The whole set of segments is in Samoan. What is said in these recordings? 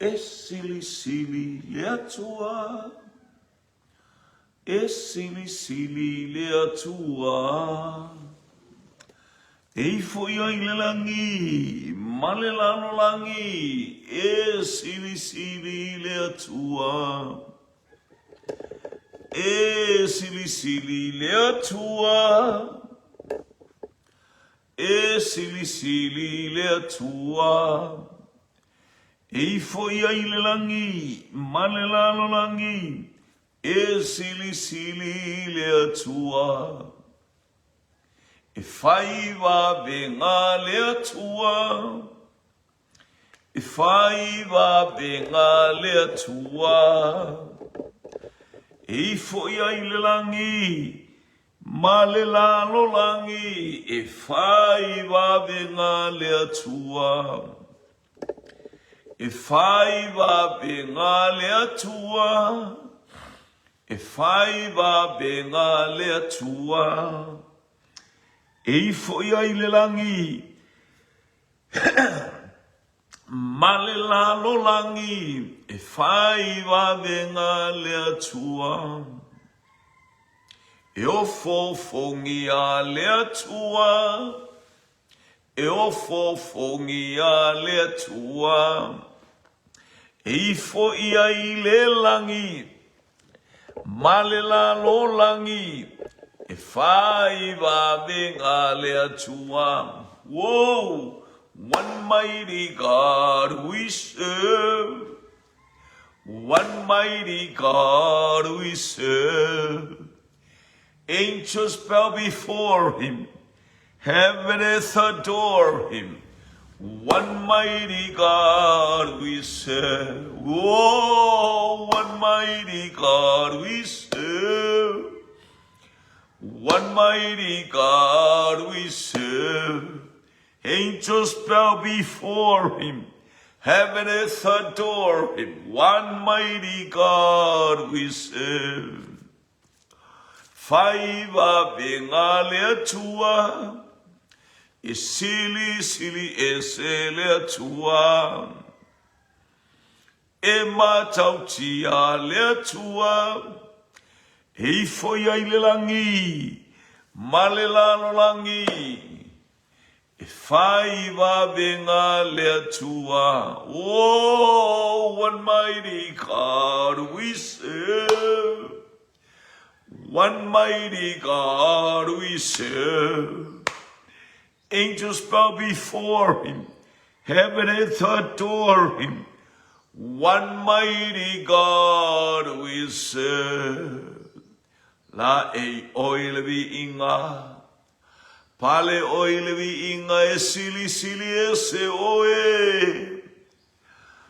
E silisili le Atua, e silisili le Atua. E ifo ia i le lagi ma le lalolagi, e silisili le Atua. E silisili le Atua. E silisili le Atua. E ifo ia i le lagi ma le lalolagi, e silisili le Atua. E fai vavega le Atua, e fai vavega le Atua. E ifo ia i le lagi ma le lalolagi, e fai vavega le Atua. E fai vavega le Atua, e fai vavega le Atua. E ifo ia i le lagi ma le lalolagi, e fai vavega le Atua. E ofoofogia le Atua, E ofoofogia le Atua, e ifo ia i le lagi ma le lalolagi, e fai vavega le Atua. Whoa, one mighty God we serve, one mighty God we serve. Angels bow before him, heaven and earth adore him. One mighty God we serve. Oh, one mighty God we serve. One mighty God we serve. Angels bow before him. Heaven and earth adore him. One mighty God we serve. Whai vavega le Atua, e silisili ese le Atua. E matautia le Atua, e ifo ia i le lagi ma le lalolagi, e whai vavega le Atua. Oh, one mighty God we serve. One mighty God we serve. Angels bow before him. Heaven and earth adore him. One mighty God we serve. La e oi le viiga. Pale oi le viiga e silisili ese oe.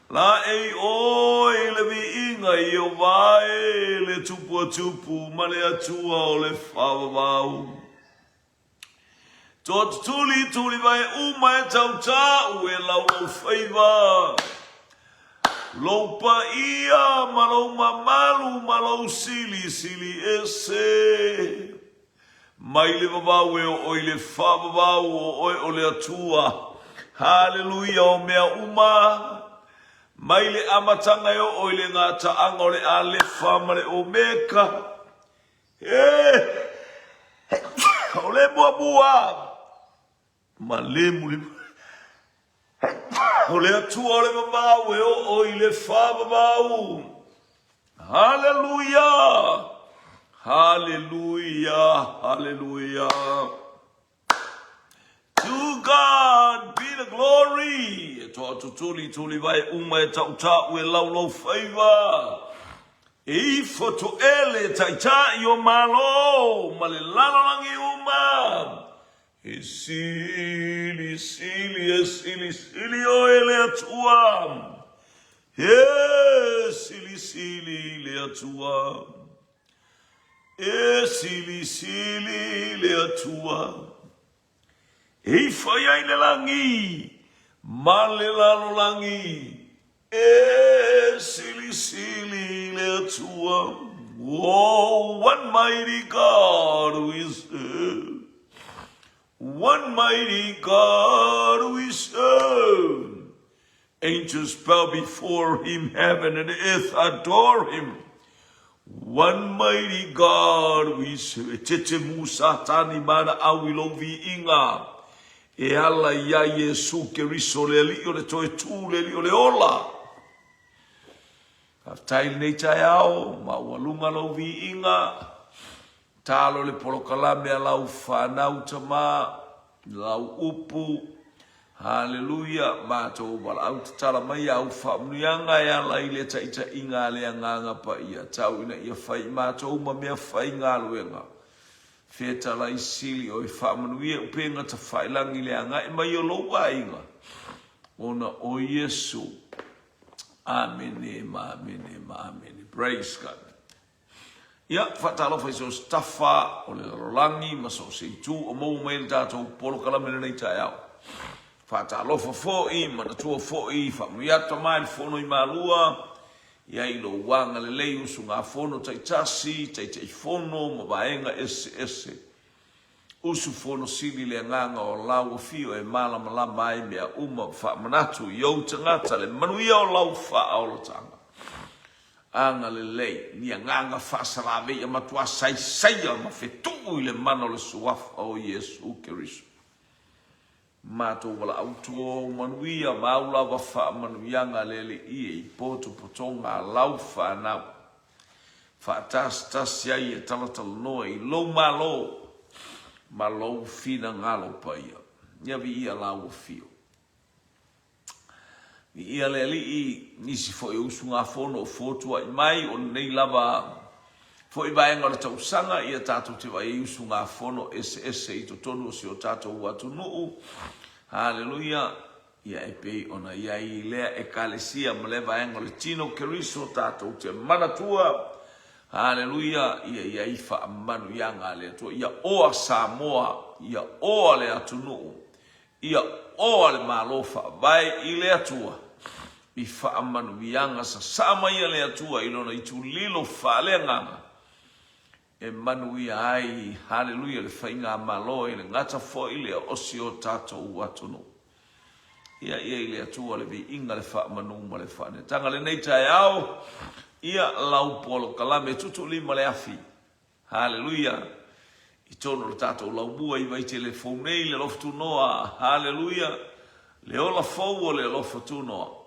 La e oi le viiga i o vae le tupu a tupu ma le Atua o le faavavau. Toa tutuli tuli vae uma e tautau e laulau faiva. Lou paia ma lou mamalu ma lou silisili ese. Mai le vavau e oo i le faavavau o oe o le Atua. Haleluia o mea uma. Mai le amataga e oo i le gataaga o le Alefa ma le Omeka. E o le muamua ma le mulimuli. O le Atua o le vavau e oo i le faavavau. Haleluia! Haleluia! Haleluia! To God be the glory! E toa tutuli tuli vai uma e tautau e laulau faiva. E ifo toele taitai o Malo ma le lalolagi uma. E sili, sili, e sili, sili oe le Atua. E sili, sili le Atua. E sili, sili le Atua. E ifo ia i le lagi ma le lalolagi. E sili, sili le Atua. Oh, one mighty God we serve. One mighty God we serve. Angels bow before him, heaven and earth adore him. One mighty God we serve. E tete mū Satani mana au i lou viiga. E ala ia Iesu Keriso le Alii o le toe tū le Alii o le ola. Faafetai i lenei taeao, maualuga lou viiga. Talo le polokalame a lau fanau tama, lau upu, Haleluia, matou valaau tatala mai au faamanuiaga e ala i le taitaiga a le Agaga Paia, tau ina ia fai i matou ma mea faigaluega. Fetalai sili oe faamanuia upega tafailagi i le agai mai o lou aiga, ona o Iesu. Amene ma amene ma amene. Praise God. Ia, faatalofa i so o se tafa o le lalolagi ma so o se itu o maua mai ai le tatou polokalame i lenei taeao. Faatalofa foi, manatua foi, faamanuia atu Tama i le Fono i Malua, ia i lou agalelei usugafono taitasi, Taitaifono ma vaega eseese. Usufono sili le agaga o lau afio e malamalama ai mea uma ma faamanatu i ou tagata le manuia o lau faaolataga. Agalelei, ni agaga faasalavei a matuā saisaia ma fetuu i le mana o le Suafa o Iesu Keriso. Matou valaau tua ou manuia ma au lava faamanuiaga le Alii e i potopotoga a lau fanau. Faatasitasi ai e talatalanoa i lou Malo ma lou finagalo paia. Ia viia lau afio. Viia le Alii, nisi foi o usugafono o fotua'i mai, o lenei lava foi vaega o le tausaga, ia tatou te vaai ai usugafono eseese i totonu o si o tatou atunuu. Haleluia! Ia e pei ona i ai i lea Ekalesia ma lea vaega o le tino o Keriso tatou te manatua. Haleluia! Ia i ai faamanuiaga a le Atua. Ia oa Samoa, ia oa le atunuu, Ia oa le Malo Faavae i le Atua i faamanuiaga sasaa mai a le Atua i Lona itulilo faaleagaga e manuia ai, haleluia, le faigamalo e le gata foi lea o si o tatou atunuu. Ia ia i le Atua le viiga, le faamanu ma le faaneetaga. Lenei taeao, ia lau polokalame tuutuulima le afi. Haleluia! I totonu o le tatou laumua i Vaitele fou nei le alofa tunoa. Haleluia! Le ola fou o le alofa tunoa.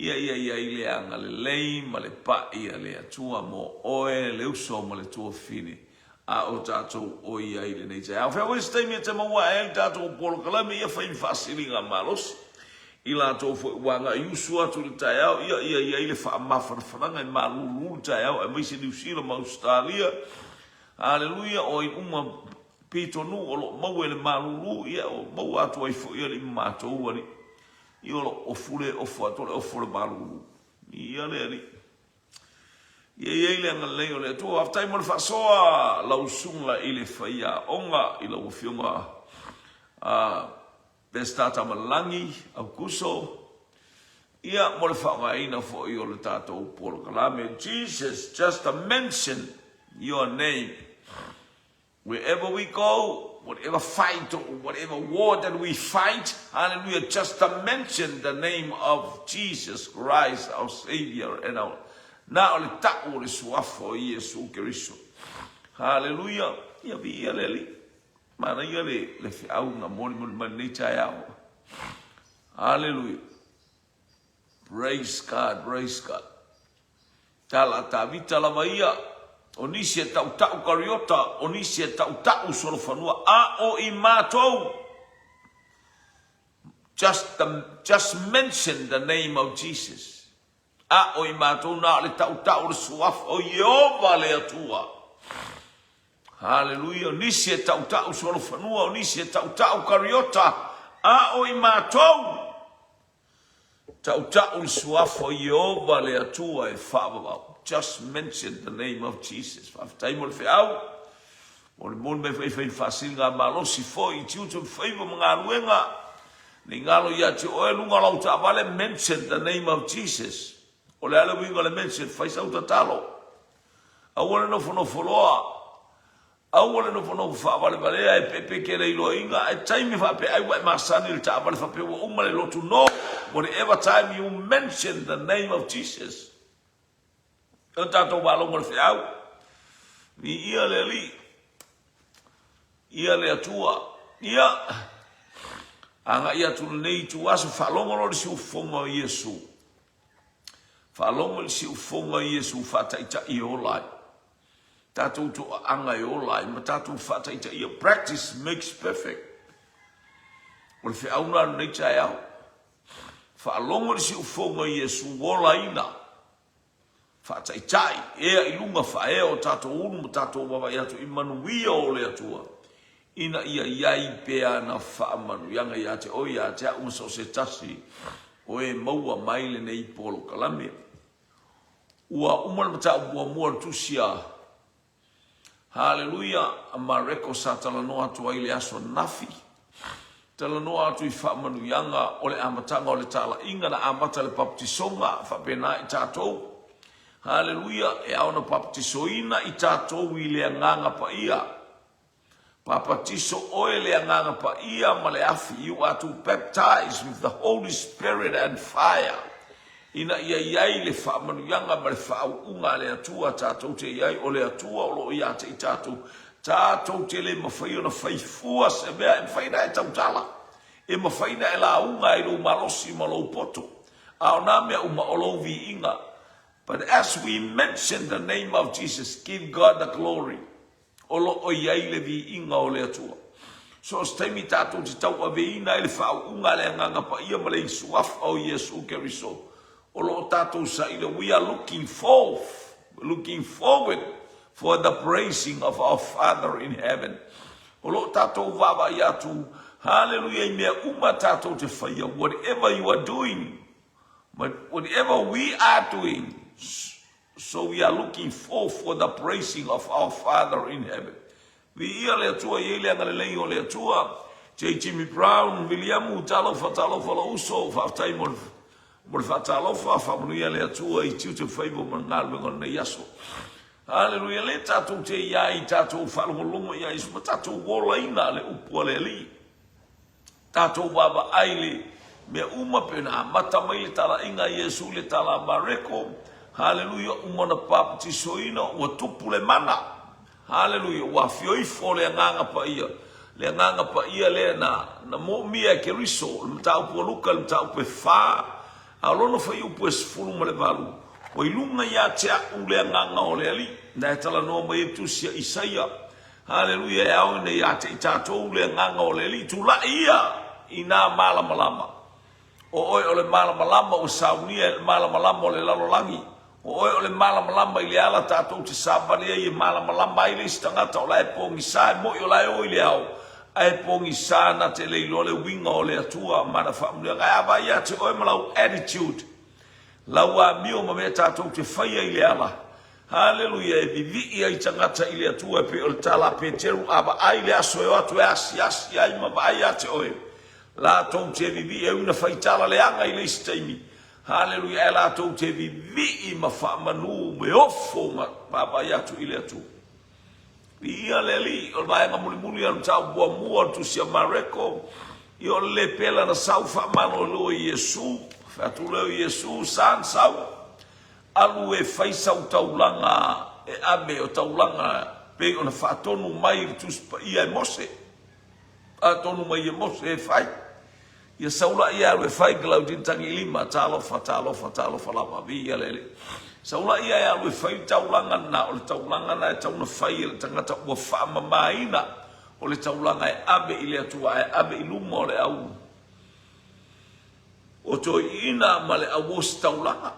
Ia ia i ai le agalelei ma le pa'i a le Atua mo oe le uso ma le tuafafine a o tatou o i ai i lenei taeao. Fea foi se taimi e te maua ae ai le tatou polokalame ia fai ma faasiliga malosi i latou foi ua agai usu atu i le taeao, ia, ia i ai le faamafanafanaga e malulu le taeao aemaise Niu Sila ma Ausetalia. Aleluia, o ai uma pitonuu o lo o maua i le malulu, ia o maua atu ai foi alii ma matou alii. Ia o lo o ofu le ofu atu o le ofu o le malulu. Ia le alii. Ia i ai le agalelei o le Atua. Faafetai mo le faasoa lau susuga i le faiaoga i lau afioga a Peseta Tamalelagi Aukuso, ia mo le faaaogaina foi o le tatou polokalame Jesus just a mention your name wherever we go whatever fight or whatever war that we fight hallelujah just a mention the name of Jesus Christ our savior and our na o le ta'u o le suafa o Iesu Keriso hallelujah ia viia le Alii Manaia le, le feau na molimoli mai lenei taeao. Hallelujah. Praise God, praise God. Tala a Tavita lava ia, o nisi e tautau kariota, o nisi e tautau solofanua, a o i matou. Just, the, just mention the name of Jesus. A o i matou na o le tautau o le suafa o Ieova le Atua. Haleluia, o nisi e tautau solofanua, o nisi e tautau kariota, a o i matou tautau le suafa o Ieova le Atua e faavavau. Just mention the name of Jesus. Faafetai mo le feau. Mo le moni mai foi fai faasiliga malosi foi i tiute ma faiva ma galuega. Ne i galo ia te oe luga o lau taavale, mention the name of Jesus. O le a le uiga o le mention? Fai sau tatalo. Aua le nofonofo loa. Aua le nofonofo faavalevalea e pepeke le iloaiga. Ae taimi faapea ai ua e masani i le taavale faapea ua uma le lotu. No! whatever time you mention the name of Jesus. O tatou faalogo le feau. Viia le Alii. Ia le Atua. Ia. Agai atu lenei ituaso faalogo loa le siufofoga o Iesu. Faalogo i le siufofoga o Iesu faataitai e ola ai. Tatou toaaga e ola ai ma tatou faataitaia. Practice makes perfect. O le feau lena o lenei taeao. Faalogo i le siufofoga o Iesu olaina. Faataitai, ea i luga, faaea o tatou ulu ma tatou vaavaai atu i manuia o le Atua, ina ia i ai pea ana faamanuiaga ia te oe, ia te au ma so o se tasi o e maua mai lenei polokalame. Ua uma le mataupu muamua o le tusi a Haleluia! A Mareko sa talanoa atu ai i le aso ananafi. Talanoa atu i faamanuiaga o le amataga o le talaiga na amata le papatisoga faapena i tatou. Haleluia! E ao ona papatisoina i tatou i le Agaga Paia. Papatiso oe le Agaga Paia ma le afi, you are to baptize with the Holy Spirit and fire, ina ia i ai le faamanuiaga ma le faauuga a le Atua tatou te i ai, o le Atua o lo o ia te i tatou, tatou te le mafai ona fai fua se mea, e mafai ona e tautala, e mafai ona e lauga i lou malosi ma lou poto, a o nā mea uma o lou viiga. But as we mention the name of Jesus, give God the glory. O lo o i ai le viiga o le Atua. So o se taimi tatou te tauaveina ai le faauuga a le Agaga Paia ma le Suafa o Iesu Keriso, o lo o tatou saili, we are looking forth, looking forward for the praising of our Father in heaven. O lo o tatou vaavaai atu, haleluia, i mea uma tatou te faia, whatever you are doing, whatever we are doing, So we are looking forth for the praising of our Father in heaven. Viia le Atua, i ai le agalelei o le Atua. J. Jimmy Brown, Viliamu, talofa, talofa lou uso, faafetai mo le, mo le faatalofa, faamanuia le Atua i tiute faiva ma le galuega o lenei aso. Haleluia, le tatou te i ai, tatou faalogologo i ai, ma tatou olaina le upu a le Alii. Tatou vaavaai i le mea uma pei ona amata mai le talaiga a Iesu i le tala a Mareko. Haleluia, uma ona papatisoina, ua tupu le mana. Haleluia, ua afio ifo le Agaga Paia, le Agaga Paia lea na, na moomia e Keriso, o le mataupu a Luka, le mataupu e fa, a o lona fuaiupu e 18, ua i luga ia te au le Agaga o le Alii, na e talanoa mai ai le tusi a Isaia, Haleluia, e ao ina ia te i tatou le agaga o le Alii, tulai ia i nā malamalama. O oe o le malamalama ua saunia e le malamalama o le lalolagi. O oe o le malamalama i le ala tatou te savali ai e malamalama ai le isi tagata o la e pogisa, e mo'i o la e o i le ao, ae pogisa na te le iloa le uiga o le Atua ma ana faamanuiaga. Ae a vaai ia te oe ma lau attitude, lau amio ma mea tatou te faia i le ala, Haleluia! E vivii ai tagata i le Atua e pei o le tala a Peteru, A vaai le aso e o atu e asiasi ai ma vaai ia te oe, latou te vivii e ui na fai tala leaga i le isi taimi. Haleluia! Ae latou te vivii ma faamanu me ofo ma vaavaai atu i le Atua. Viia le Alii, o le vaega mulimuli o le mataupu muamua o le tusi a Mareko, ia o le lepela na sau faamalolo e Iesu, fai atu lea o Iesu, Son, sau, Alu e fai sau taulaga e ave o taulaga pei ona faatonu mai i le Tusi Paia e Mose. Faatonu mai e Mose e fai. Ia sau laia e alu e fai Claudine Tagilima, talofa, talofa, talofa lava, viia le Alii. Sau laia e alu e fai le taulaga lena, o le taulaga lena e tatau ona fai e le tagata ua faamamaina, o le taulaga e ave i le Atua ae ave i luma o le au O toeaiina ma le au ositaulaga,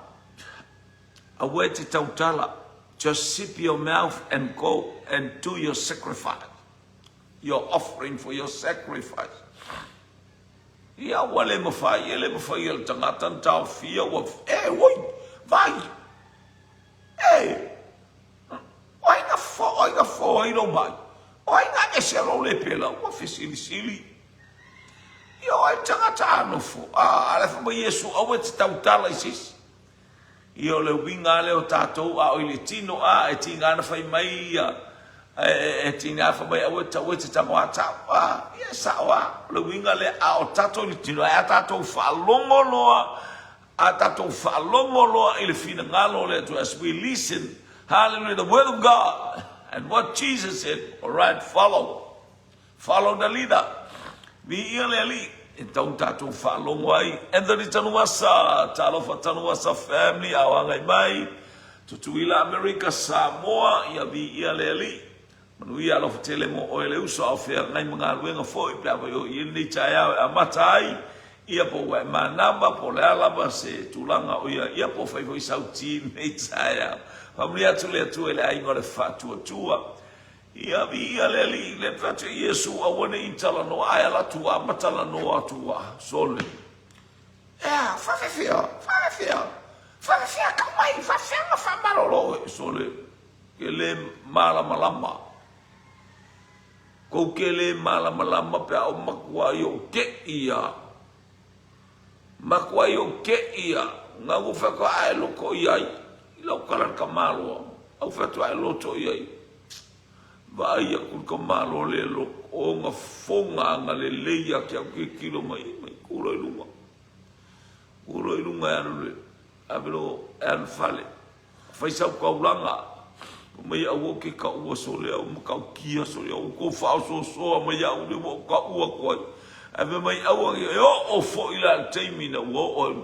aua e te tautala, just zip your mouth and go and do your sacrifice, your offering for your sacrifice. Ia ua le mafai, e le mafai e le tagata na taofia ua, e oi, vai, e, o ai na fo, o ai na fo ai lou mai, o ai na aveesea lou lepela, ua fesilisili. Ia o ai le tagata a nofo? A, a le fai mai Iesu, aua e te tautala i se isi. Ia o le uiga lava lea o tatou, a o i le tino a, e tiga ona fai mai ia E, e tina fai mai aua tau e te tago a tau. Ah, ia e sao a. O le uiga lea, a o tatou i le tino, ai a tatou faalogo loa, a tatou faalogo loa i le finagalo o le Atua, as we listen, hallelujah, the word of God, and what Jesus said, all right, follow. Follow the leader. Viia le Alii, e tau tatou faalogo ai. Anthony Tanuvasa, talofa Tanuvasa family, a o agai mai. Tutuila Amerika, Samoa, ia viia le Alii. Manuia alofa tele mo oe le uso, a o feagai ma galuega foi, pe a fai o i ai lenei taeao e amata ai, ia po ua e manava, po o le a lava se tulaga o ia, ia po o fai foi sau ti lenei taeao. Faamanuia atu le Atua i le aiga o le Faatuatua. Ia viia le Alii, le fai atu i Iesu, aua ne i talanoa, ae ala atu ua ma talanoa atu ua, sole. Ea, faafefea, faafefea, faafefea tau mai, faafefea na faamalolo oe, sole, ke le malamalama. Kou ke le malamalama pe a o matua i ou te ia. Matua i ou te ia, ngā ua whai ae loko i ai, i lau kala ka maloa, au whai atu ae loto i ai. Vaai aku i ka malo le loko, o nga foga agalelei ia te au tilotilo mai, mai ku loa i luga. Ku loa i luga e alu le, ave loa e alu fale. Fai sau taulaga, fai mai aua ou te taua sole au matautia sole au, ua tou faaosoosoa mai au lea ua ou taua atu ai. Ae fai mai aua ne i oo foi la i le taimi ina ua oo ai.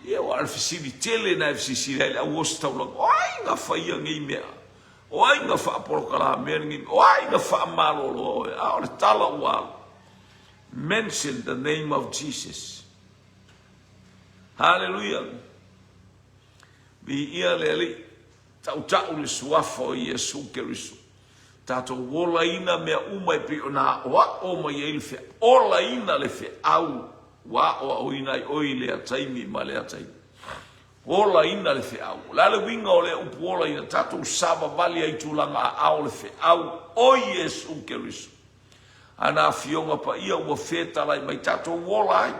Ia aua o le fesili tele lena e fesilisili ai le au ositaulaga, o ai na faia nei mea? O ai na faapolokalamea lenei mea? O ai na faamaloloa oe? A o le tala ua alu. Mention the name of Jesus. Haleluia. Viia le Alii. Tautau le suafa o Iesu Keriso. Tatou olaina mea uma e pei ona aʻoaʻo mai ai le feau. Olaina le feau ua aʻoaʻoina ai oe i lea taimi ma lea taimi. Olaina le feau. O le a le uiga o lea upu olaina? Tatou savavali ai i tulaga aao o le feau o Iesu Keriso. Ana Afioga Paia ua fetalai mai tatou ola ai.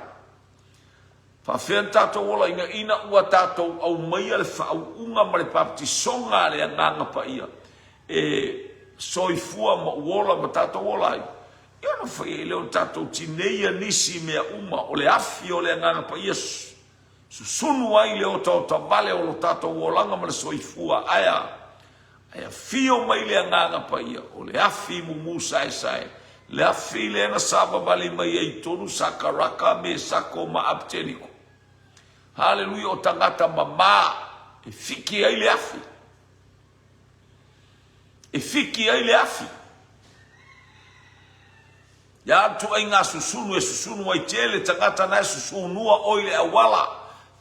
Faafefea ona tatou olaina ina ua tatou aumaia le faauuga ma le baptisoga a le Agaga Paia e soifua ma uola ma tatou ola ai? Ia ona fai ai lea o tatou tineia nisi mea uma o le afi o le Agaga Paia Susunu ai le otaotavale o lo tatou olaga ma le soifua, ae a? Ae afio mai le Agaga Paia, o le afi mumu saesae, le afi lea na savavali mai ai i totonu Sakaraka, Mesako ma Abteniko. Haleluia, o tagata mama e fiki ai le afi. E fiki ai le afi. Ia ituaiga susunu e susunu ai tele tagata na e susunua oi le auala,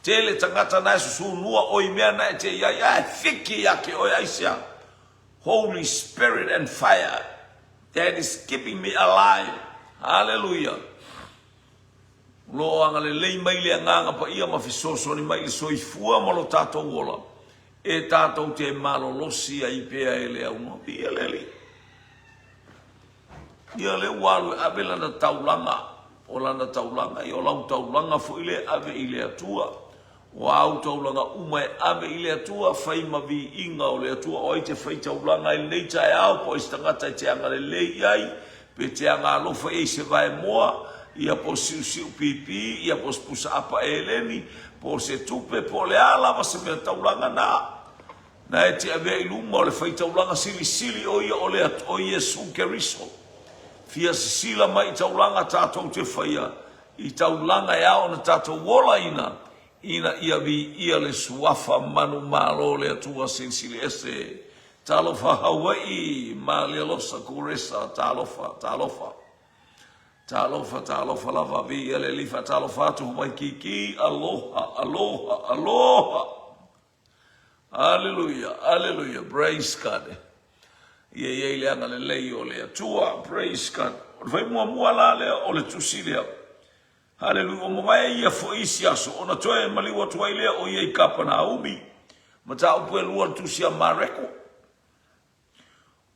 tele tagata na e susunua oi mea na e te iai, ae fiki ia te oe aisea? Holy Spirit and fire that is keeping me alive. Hallelujah. O lo o agalelei mai le Agaga Paia ma fesoasoani mai i le soifua ma lo tatou ola, e tatou te malolosi ai pea e le aunoa. Viia le Alii. Ia lea ua alu e ave lana taulaga, o lana taulaga, ia o lau taulaga foi lea e ave i le Atua. O āu taulaga uma e ave i le Atua, fai ma viiga o le Atua. O ai te fai taulaga ai lenei taeao, po o ai se tagata e te agalelei i ai, pe te agalofa i ai i se vaemoa, ia po o se siusiu pipī, ia po o se pusaapa eleni, po o se tupe, po o le a lava se mea taulaga na. Na e te avea i luma o le faitaulaga silisili o ia o le o Iesu Keriso. Fia sisila mai i taulaga tatou te faia, i taulaga e ao ona tatou olaina, ina ia viia le suafa manumalo o le Atua Silisili Ese. Talofa Hawaii, Malialosa Kuresa, talofa, talofa. Talofa, talofa lava, viia le Alii, faatalofa atu Hawaikiki, aloha, aloha, aloha. Aleluia, aleluia, praise God. Ia i ai le agalelei o le Atua, praise God. O le fai muamua la lea o le tusi lea. Haleluia, ua mavae ia foi isi aso, ona toe maliu atu ai lea o ia i Kapanaumi. Mataupu e lua le tusi a Mareko.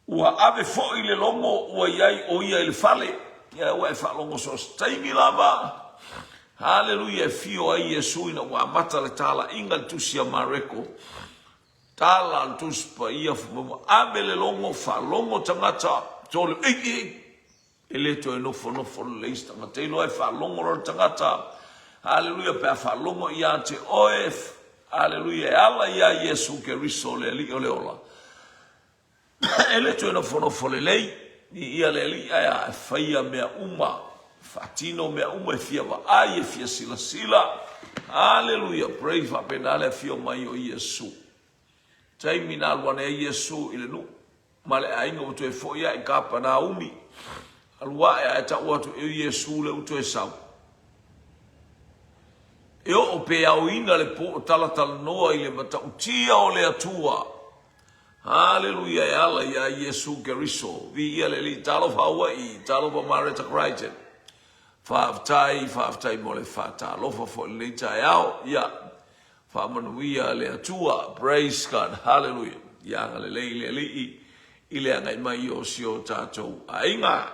Ua ave foi le logo ua i ai o ia i le fale. Ia ua e faalogo so o se taimi lava. Haleluia e fio ai Iesu ina ua amata le talaiga i le tusi a Mareko. Tala a le Tusi Paia fai mai ua ave le logo, faalogo tagata, tole, ei, ei, ei, e le toe nofonofo lelei se tagata. E iloa e faalogo loa le tagata, haleluia, pe a faalogo ia te oe, haleluia, e ala ia Iesu Keriso le Alii o le ola. E le toe nofonofo lelei, viia le Alii, ae a, e faia mea uma, faatino mea uma e fia vaai, e fia silasila. Haleluia, praise, faapena le afio mai o Iesu. Taimi na alu ane ai Iesu i le nuu ma le aiga ua toe foi ae i Kapanaumi. Alu ae ae tau atu e Iesu le ua toe sau. E oo pe aoina le po o talatalanoa i le matautia o le Atua. Haleluia e ala ia Iesu Keriso. Viia le Alii. Talofa Hawaii. Talofa Mareta Crichton. Faafetai, faafetai mo le faatalofa foi i lenei taeao. Ia, faamanuia le Atua. Praise God. Hallelujah. Ia agalelei le Alii i le agai mai o si o tatou aiga.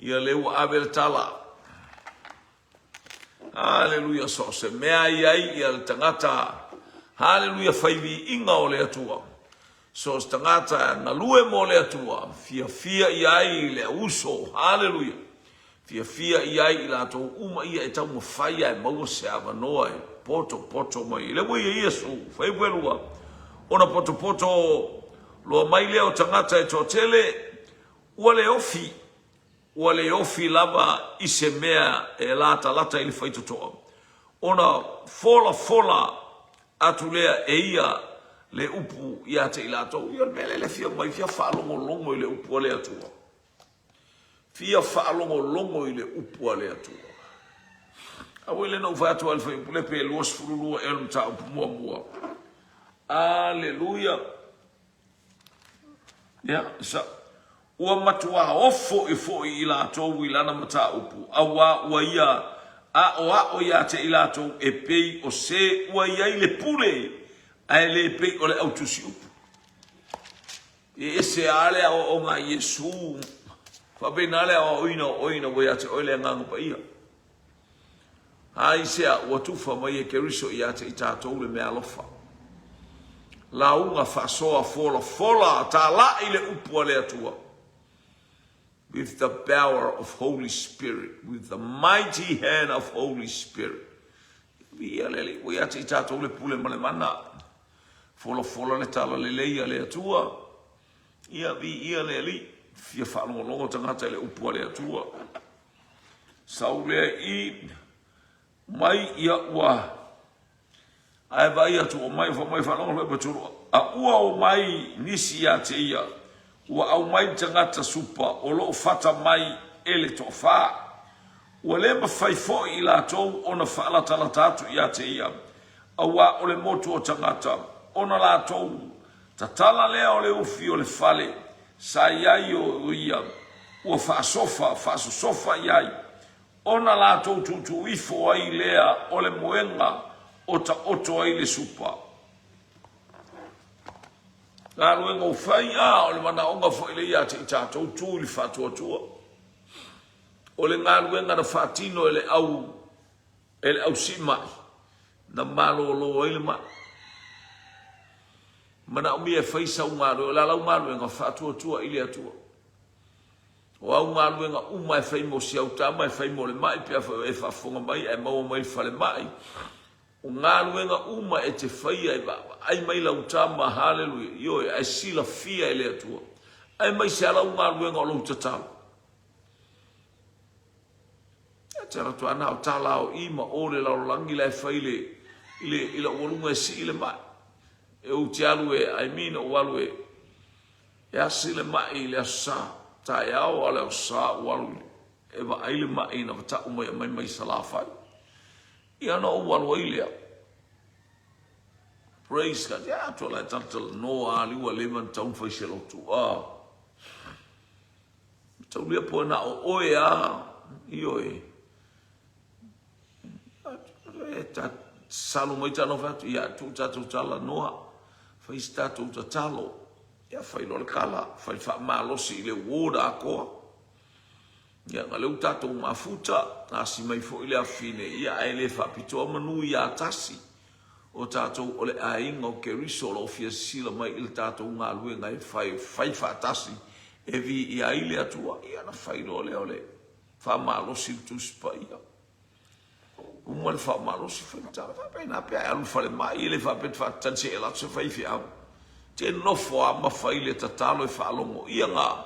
Ia lea ua ave le tala. Haleluia, so o se mea i ai ia le tagata, haleluia, fai viiga o le Atua. So o se tagata galue mo le Atua, fiafia i ai le auuso, haleluia, fiafia i ai i latou uma ia e taumafai ae maua se avanoa e potopoto mai. Le ua ia Iesu, fuaiupu e 2, ona potopoto loa mai lea o tagata e toatele, ua le ofi Ua le ofi lava i se mea e latalata i le faitotoa, ona folafola atu lea e ia le upu ia te i latou. Ia o le mea lea le fia mai, fia faalogologo i le upu a le Atua. Fia faalogologo i le upu a le Atua. Aua le na ou fai atu ai le fuaiupu le pe 22 ea o le mataupu muamua. Aleluia. Ia, sa, ua matuā ofo i foi i latou i lana mataupu, auā ua ia aʻoaʻo iā te i latou e pei o se ua i ai le pule, ae le pei o le au tusi upu. E ese a le aoaoga a Iesu, faapena le aoaoina o oe ina ua iā te oe le Agaga Paia. Aisea ua tufa mai e Keriso ia te i tatou le meaalofa? Lauga faasoa folafola talai le upu a le Atua. With the power of Holy Spirit, with the mighty hand of Holy Spirit. Viia le Alii, ua ia te i tatou le pule ma le mana. Folafola le tala lelei a le Atua. Ia viia le Alii, fia faalogologo tagata i le upu a le Atua. Sau lea i mai ia ua ae vaai atu o mai fa mai faalogo foi patulu a ua o mai nisi ia te ia ua aumai le tagata supa o lo o fata mai e le toafa ua le mafai foi i latou ona faalatalata atu ia te ia auā o le motu o tagata ona latou tatala lea o le ufi o le fale Sa i ai o ia ua faasofa, faasosofa i ai, ona latou tuutuu ifo ai lea o le moega o taoto ai le supa. Galuega o fai, a, o le manaoga foi lea ia te i tatou tu i le faatuatua. O le galuega na faatino e le au, e le au siimai, na malolo ai le mai. Manaomia e fai sau galuega, o le a lau galuega? Faatuatua i le Atua. O au galuega uma e fai mo si au tama, e fai mo le mai, pe afai e faafofoga mai ae maua mai le falemai. O galuega uma e te faia e vaavaai mai lau tama, haleluia, ioe, ae silafia e le Atua. Aemaise a lau galuega o lou tatalo. E te alu atu ana o tala o i ma o le lalolagi la e fai le, i le, i lau ualuga e sii le mai. E ou te alu e, I mean, ou alu e, e asi le mai i le aso Sa, taeao a le aso Sa ou alu e vaai le mai na matau mai aumai mai Salafai. Ia na ou alu ai lea. Praise God. Ia atu ala e talatalanoa a liua leva na tau fai se lotu. Ah. Taulia po na o oe a, ioe. E ta salo mai talo fai atu, ia tuu tatou talanoa, fai se tatou tatalo, ia fai loa le kala, fai faamalosi i le ward atoa. Ia na leu tatou mafuta, asi mai foi le afine, ia ae le faapitoa manu ia tasi. O tatou o le aiga o Keriso o lo o fia sisila mai i le tatou galuega e fai, fai faatasi e viia ai le Atua, ia ona fai loa lea o le faamalosi i le Tusi Paia. Uma le faamalosi fai le tala faapena pe a e alu i le falemai, e le faapea e te faatali se i alu atu se faifeau. Te nofo lava ma fai le tatalo e faalogo ia ga,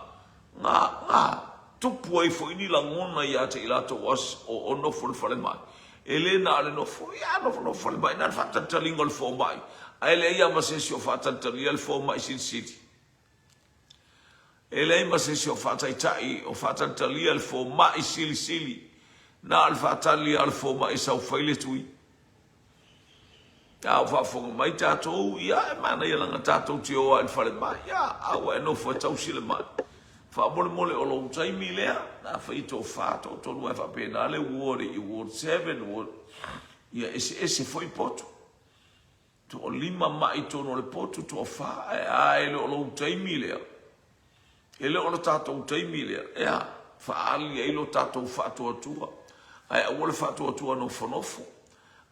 ga, ga tupu ai foi ni lagona ia te i latou o, o nofo i le falemai. E le na o le nofo, ia a nofonofo falemai, na o le faatalitaliga o le fomai, ae leai lava ma se isi o faatalitalia le fomai silisili. E leai ma se isi o faataitai o faatalitalia le fomai silisili, na o le faatali lava o le fomai e sau fai le tui. A o faafofoga mai tatou, ia e manaia leaga tatou te o lava i le falemai, ia a ua e nofo e tausi le mai. Faamolemole o lou taimi lea, afai e toafa, toatolu ae faapena le ward i ward 7, ward, ia eseese foi potu. Toalima mai i totonu o le potu, toafa, ae a e le o lou taimi lea. E le o le tatou taimi lea, e a, faaali ai lo tatou faatuatua. Ae aua le faatuatua nofonofo.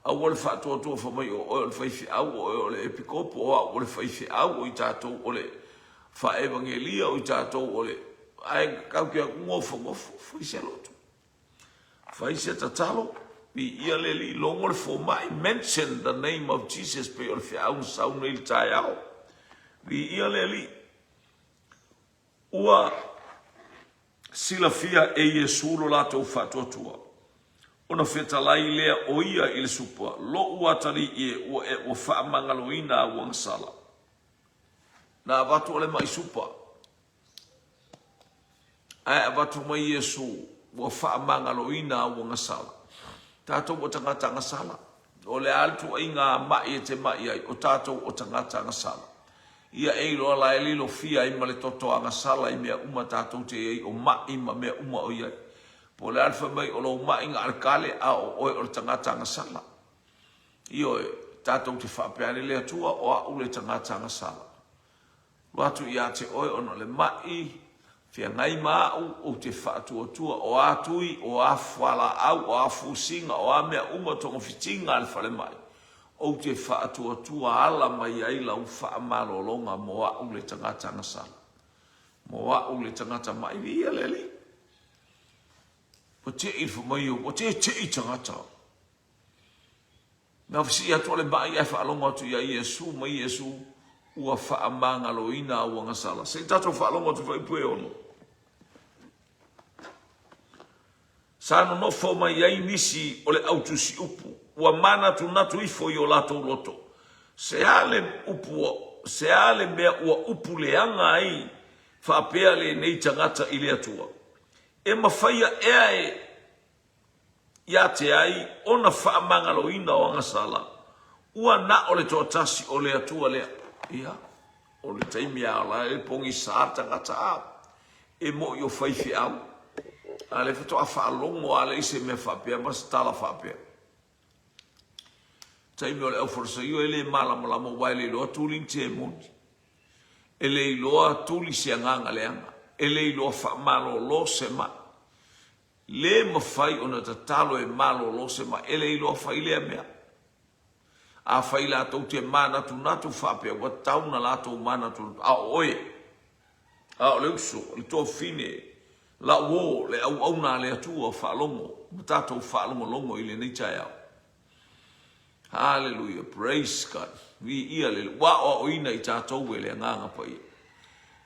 Aua le faatuatua fai mai o oe o le faifeau, o oe o le epikopo, o au o le faifeau, o i tatou o le faaevagelia, o i tatou o le... Ae tatou te nofonofo, fai se loto. Fai se tatalo, viia le Alii, logo le fomai, mention the name of Jesus pei o le feau na sau nei i le taeao. Viia le Alii. Ua silafia e Iesu lo latou faatuatua, ona fetalai lea o ia i le supa, Loʻu atalii e, ua e ua faamagaloina au agasala. Na avatu o le maʻi supa. Ae avatu mai Iesu, ua faamagaloina au agasala. Tatou o tagata agasala. O le a le tuuaiga maʻi e te maʻi ai, o tatou o tagata agasala. Ia e iloa la e lilofia ai ma le toto agasala i mea uma tatou te i ai, o maʻi ma mea uma o i ai. Po o le a le fai mai o lou maʻi na o le kale, a o oe o le tagata agasala. Ioe, tatou te faapea ane, Le Atua, o au le tagata agasala. Alu atu ia te oe ona o le maʻi, feagai ma au, ou te faatuatua, o a tui, o a fualaau, o a fusiga, o a mea uma togafitiga a le falemai, ou te faatuatua ala mai ai lau faamalologa mo au le tagata agasala, mo au le tagata maʻi. Viia le Alii. Ua te'i le fai mai, ua tete'i tagata. Na fesili atu o le maʻi ae faalogo atu ia Iesu mai Iesu ua faamagaloina au agasala. Se i tatou faalogo atu i fuaiupu e ono. Sa nonofo mai ai nisi o le au tusiupu, ua manatunatu ifo i o latou loto, se a le upu, se a le mea ua upu leaga ai faapea lenei tagata i le Atua? E mafaia ea e ia te ai ona faamagaloina o agasala, ua na o le toatasi o le Atua lea. Ia, o le taimi a la e pogisa tagata a, e moʻi o faifeau, a lea faatoa faalogo a lea i se mea faapea ma se tala faapea. Taimi o le aufalesaio e le malamalama aua e le iloa tuli ni temoni. E le iloa tuli se agaga leaga. E le iloa faamalolo se mai. Le mafai ona tatalo e malolo se maʻi, e le iloa fai lea mea. Afai latou te manatunatu faapea, ua tatau ona latou manatunatu, a o oe, a o le uso, le tuafafine, lau uo, le auauna a le Atua, faalogo ma tatou faalogologo i lenei taeao. Hallelujah, praise God. Viia le Ua aoaoina i tatou e le Agaga Paia.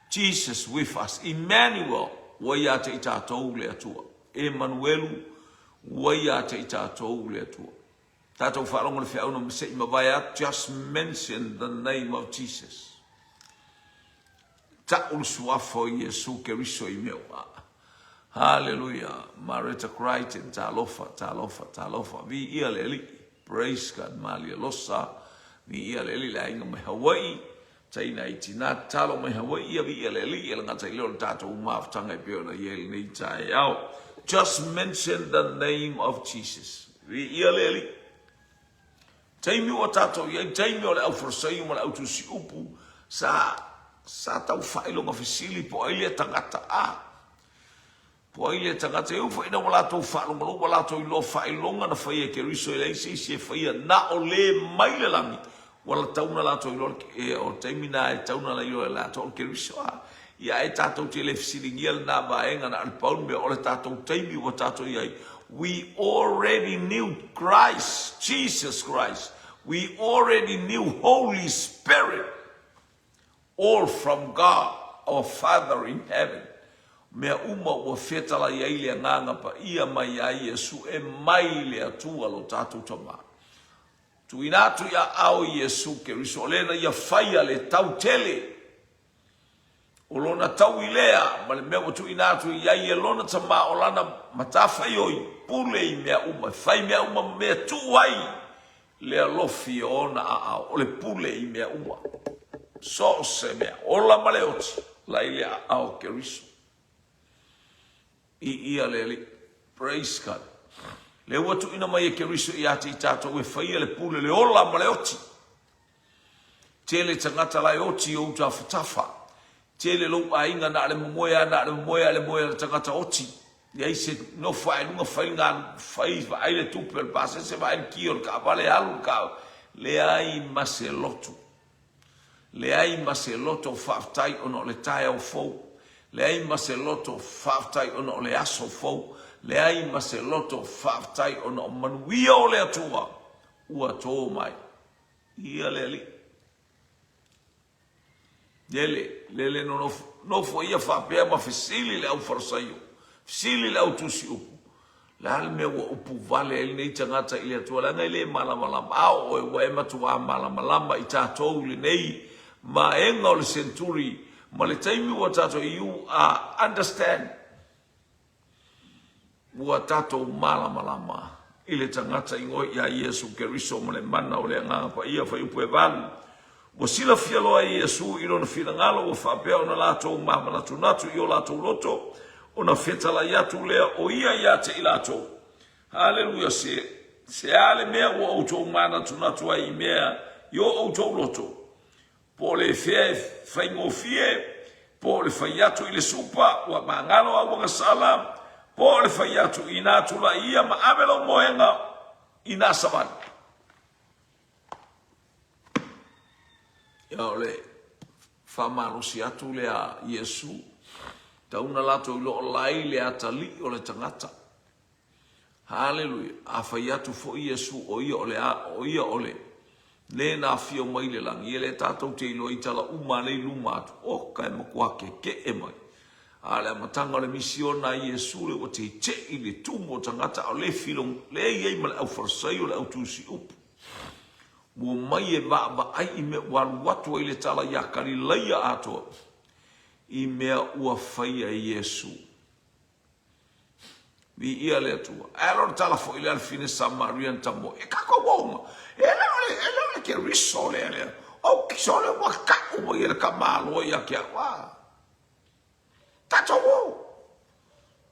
Jesus with us, Emmanuel, ua ia te i tatou le Atua. Emanuelu, ua ia te i tatou le Atua. Tatou faalogo le feau na se i mavae atu, just mention the name of Jesus. Ta'u le suafa o Iesu Keriso i mea uma. Haleluia! Mareta Crichton, talofa, talofa, talofa. Viia le Alii. Praise God. Malia Losa, viia le Alii, le aiga mai Hawaii. Taina i tina, tatalo mai Hawaii, ia viia le Alii, e le gata i lea o le tatou mafutaga e pei ona i ai lenei taeao. Just mention the name of Jesus. Viia le Alii. Taimi ua tatou i ai, taimi o le aufalasaio ma le autusiupu, sa, sa tau faailoga fesili po o ai lea tagata, a. Po ai lea tagata, e ui foi ina ua latou faalogologo, ua latou iloa faailoga na faia e Keriso, e leai se isi e faia na o le mai le lagi, ua tatau ona latou iloa le, o le taimi lena e tatau ona iloa e latou o le Keriso. A, ia ae tatou te le fesiligia lena vaega na o le pau le mea o le tatou taimi ua tatou i ai. We already knew Christ, Jesus Christ. We already knew Holy Spirit. All from God our Father in heaven. Mea uma ua fetalai ai le Agaga Paia mai ia Iesu e mai le Atua lo tatou Tama. Tuuina atu i aao i Iesu Keriso o lena ia faia le tau tele o lona taui lea ma le mea ua tuuina atu i ai e lona Tama o lana matafaioi pule i mea uma, e fai mea uma ma mea tuu ai le alofi i ona aao, o le pule i mea uma, so o se mea, ola ma le oti, la i le aao o Keriso. I ia le Alii. Praise God. Le ua tuuina mai e Keriso ia te i tatou e faia le pule, le ola ma le oti. Tele tagata la e oti i ou tafatafa. Tele lou aiga na o le momoe a na o le momoe a le moe a le tagata oti. Leai se nofo ae luga fai galu fai vaai le tupe o le pasese vaai le ki o le taavale alu le taavale. Leai ma se loto. Leai ma se loto faafetai ona o le taeao fou. Leai ma se loto faafetai ona o le aso fou. Leai ma se loto faafetai ona o manuia o le Atua ua to mai. Ia le Alii. Lele, lele nonofo, nofo ia faapea ma fesili le au Farisaio, fesili le au tusi upu, le a le mea ua upu vale ai lenei tagata i le Atua, leaga e le malamalama. A o oe ua e matuā malamalama i tatou i lenei vaega o le century ma le taimi ua tatou, you are understand. Ua tatou malamalama i le tagata ingoa ia Iesu Keriso ma le mana o le Agaga Paia, Fuaiupu e 8. Ua silafia loa e Iesu i lona finagalo ua faapea ona latou manatunatu i o latou loto, ona fetalai atu lea o ia ia te i latou. Haleluia! Se, se a le mea ua outou manatunatu ai i mea i o outou loto? Po o le fea e faigofie, po o le fai atu i le supa ua magalo au agasala, po o le fai atu inā tulai ia ma ave lou moega inā savali. Ia o le faamalosi atu lea a Iesu, tau na latou iloa o lai le atalii o le tagata. Haleluia! A fai atu foi Iesu o ia o le a, o ia o le Le na afio mai le lagi, e le tatou te iloa i tala uma a le i luma atu, oka e matua kekeʻe mai. A o le amataga o le misiona a Iesu le ua teiteʻi le tumu o tagata a o le filo le i ai ma le au Farisaio le au tusi upu. Ua omai e vaavaai i mea ua alu atu ai le tala iā Kalilaia atoa i mea ua faia e Iesu. Viia le Atua. Ae alo le tala foi lea a le fine Samaria na tamoe. E tatou uauma. E le o le, e le o le Keriso lea lea. O kiso le ua kau mai e le tamaloa ia te au. Ah. Tatou o.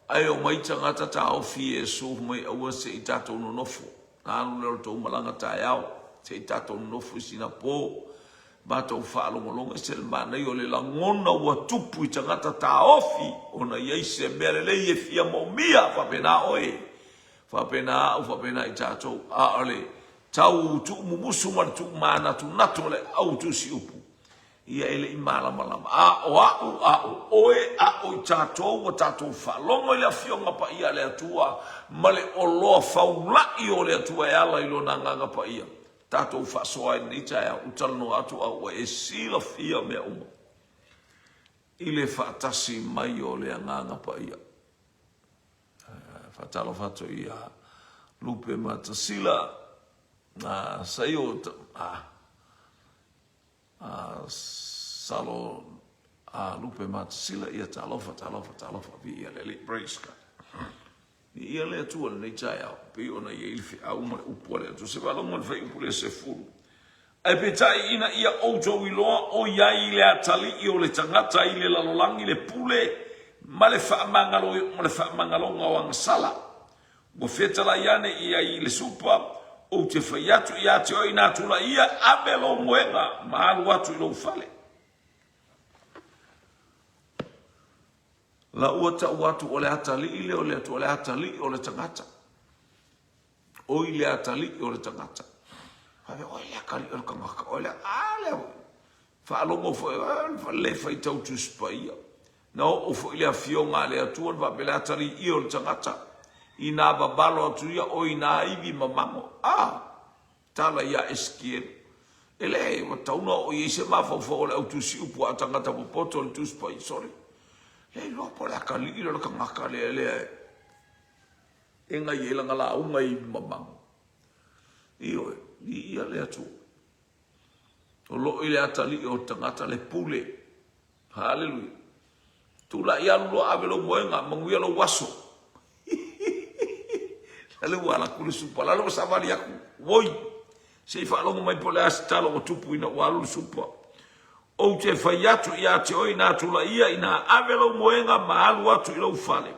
Ae omai tagata taofi Iesu mai aua se i tatou nonofo. Na alu lea o le tou malaga taeao. Se i tatou nonofo i sina po. Matou faalogologo ese le manaia o le lagona ua tupu i tagata taofi ona i ai se mea lelei e fia moomia, faapena oe, faapena au, faapena i tatou. A o le tau tuumumusu ma le tuumanatunatu o le au tusi upu, ia e le i malamalama. A o au, a o oe, a o i tatou ua tatou faalogo i le Afioga Paia a le Atua ma le oloa faula'i o le Atua e ala i Lona Agaga Paia, Tatou faasoa ai lenei taeao, u talanoa atu a ua e silafia mea uma i le faatasi mai o le Agaga Paia. Faatalofa atu ia Lupe Matasila, Saio, Salo, Lupe Matasila, ia talofa, talofa, talofa, viia le Alii, praise God. Viia le Atua i lenei taeao, pei ona i ai le feau ma le upu a le Atua. Se faalogo i le fuaiupu lea 10. Ae peitai ina ia outou iloa o i ai le atalii o le tagata i le lalolagi le pule ma le faamagalo ma le faamagaloga o agasala. Ua fetalai ane i ai i le supa, ou te fai atu ia te oe inā tulai ia, ave lou moega ma alu atu i lou fale. La ua tau atu o le atalii lea o le Atua, o le atalii o le tagata. Oi le atalii o le tagata. Faapea, oi le atalii o le tagata, oi le, a lea foi. Faalogo foi, le faitau Tusi Paia. Na oo foi le afioga a le Atua na faapea le atalii ia o le tagata. Inā vavalo atu ia, oi nā ivi ma mago. A! Tala ia Esekielu. E leai, ua tatau ona oo i ai se mafaufau o le au tusi upu a tagata popoto o le Tusi Paia. Sole, le iloa po o le atalii lea o le tagata lea, lea e gai ai lana lauga i mamago. Ioe, viia le Atua. O lo o i le atalii o le tagata le pule. Haleluia. Tulai alu loa ave lou moega, manuia lou aso. Lale ua alu atu le supa, lale ua savali atu, woi, se i faalogo mai po o le a se tala ua tupu ina ua alu le supa. Ou te fai atu ia te oe inā tulaia, inā ave lou moega ma alu atu i lou fale.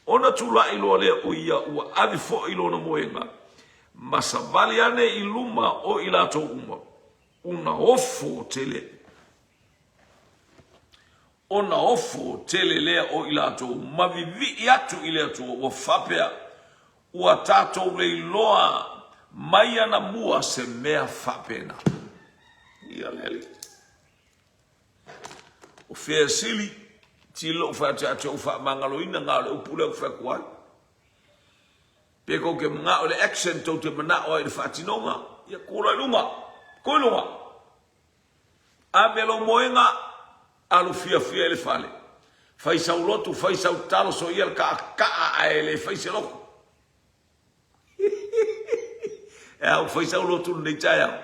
Ona tulai loa lea o ia ua ave foi lona moega, ma savali ane i luma o i latou uma, ona ofo tele. Ona ofo tele lea o i latou ma vivii atu i le Atua, ua faapea, Ua tatou le iloa mai anamua se mea faapena. Ia le Alii. O fea e sili, tili lou fai atu ia te ou faamagaloina na o le upu lea ou te fai atu ai. Pe tou te manao i le action, tou te manao ai i le faatinoga, ia tu loa i luga, tu i luga. Ave lou moega, alu fiafia i le fale. Fai sau lotu, fai sau tatalo, soia le kaaka'a ae le fai se lotu. E a ua fai sau lotu lenei taeao?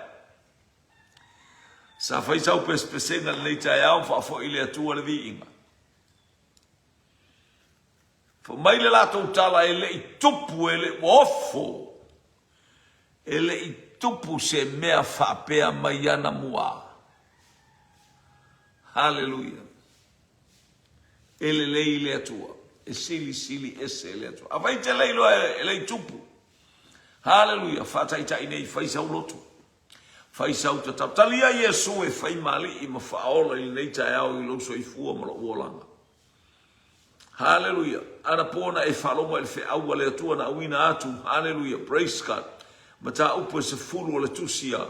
Sa fai sau pesepesega lenei taeao, faafoi i le Atua le viiga. Fai mai le latou tala e le i tupu, e le ua ofo. E le i tupu se mea faapea mai anamua. Haleluia. E lelei le Atua. E silisili ese le Atua. Afai te le iloa e le i tupu. Haleluia. Faataitai nei, fai sau lotu. Fai sau tatalo. Talia Iesu e fai ma alii ma faaola i lenei taeao i lou soifua ma lou olaga. Haleluia. Anapo na e faalogo i le feau a le Atua na auina atu. Haleluia. Praise God. Mataupu e 10 o le tusi a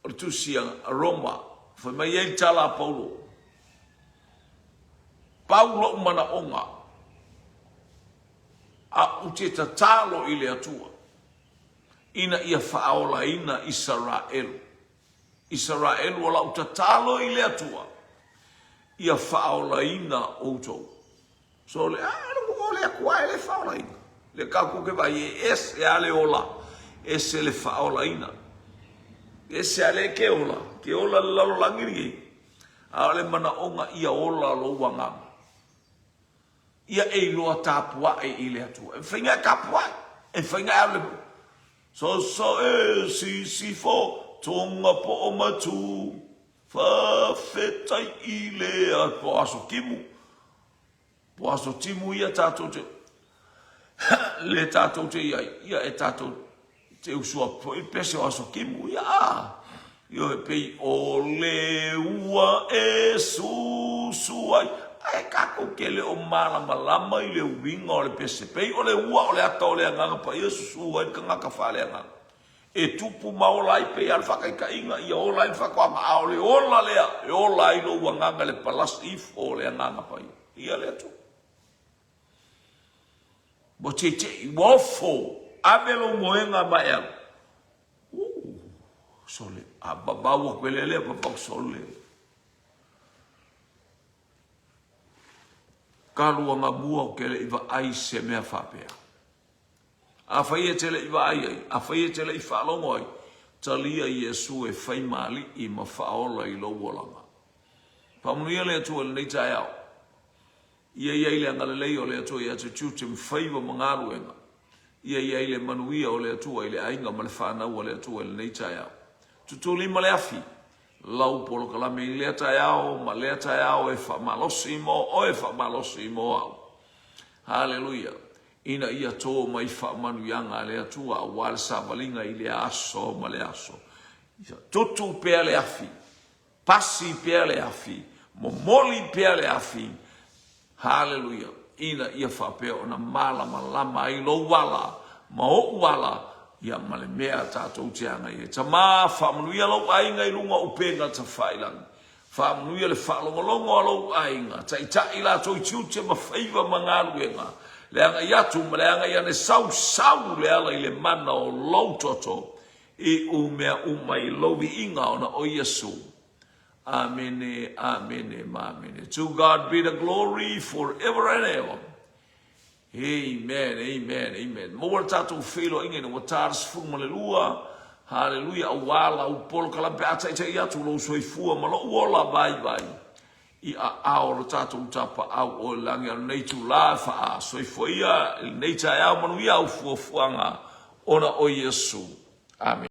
o le tusi a Roma. Fai mai ai le tala a Paulo. Pau lou manaoga a ou te tatalo i le Atua ina ia faaolaina Isaraelu. Isaraelu, o lau tatalo i le Atua, ia faaolaina outou. So le, a, o le Atua e le faaolaina. Le tatou te vaai e ese a le ola, ese le faaolaina. Ese a le ke ola, ke ola le lalolagi lenei. A o le manaoga ia ola lou agaga. Ia e iloa tapuai i le Atua. E mafai ona e tapuai, e mafai ona e alu i le Sasae sisifo tonga poo matu Fafetai i le po aso timu Po aso timu ia tatou te le tatou te iai ia e tatou te usu atu foi pese o aso timu ia a ioe pei o le ua e susu ai ae tatou te le o malamalama i le uiga o le pese pei o le ua o le ata o le Agaga Paia e susu ai le tagata faaleagaga e tupu ma ola ai pei lava le faataitaiga ia ola ai le faatoaga a o le ola lea e ola ai lou agaga i le palasi ifo o le Agaga Paia ia le Atua. Ua teitei, ua ofo, ave lou moega ma e alu. Uh, sole, a vavau atu e lele, vavau sole. Talu anamua ou te le i vaai i se mea faapea. Afai e te le i vaai ai, afai e te le i faalogo ai, talia Iesu e fai ma alii ma faaola i lou olaga. Faamanuia le Atua i lenei taeao. Ia i ai le agalelei o le Atua ia te tiute ma faiva ma galuega. Ia i ai le manuia o le Atua i le aiga ma le fanau a le Atua i lenei taeao. Tutulima le afi, lau polokalame i lea taeao ma lea taeao e faamalosi mo oe, faamalosi mo au. Haleluia! Ina ia tō mai faamanuiaga a le Atua aua le savaliga i lea aso ma lea aso. Ia tutu pea le afi. Pasi pea le afi. Momoli pea le afi, haleluia, ina ia faapea ona malamalama ai lou ala ma ou ala, ia ma le mea tatou te agai ai. Tama, faamanuia lou aiga i luga o upega tafailagi. Faamanuia le faalogologo a lou aiga, taitai latou i tiute ma faiva ma galuega, le agai atu ma le agai ane, sau sau le ala i le mana o lou toto, i u mea uma i lou viiga ona o Iesu. Amene, amene, ma amene. To God be the glory forever and ever. Amen, amen, amen. Maua le tatou feiloaiga ina ua ta le 12. Haleluia, auā lau polokalame pe a taitai atu lou soifua ma lou ola vaivai i aao o le tatou tapaau o i lagi a lenei itulā e faasoifua ia i lenei taeao manuia au fuafuaga ona o Iesu. Amene.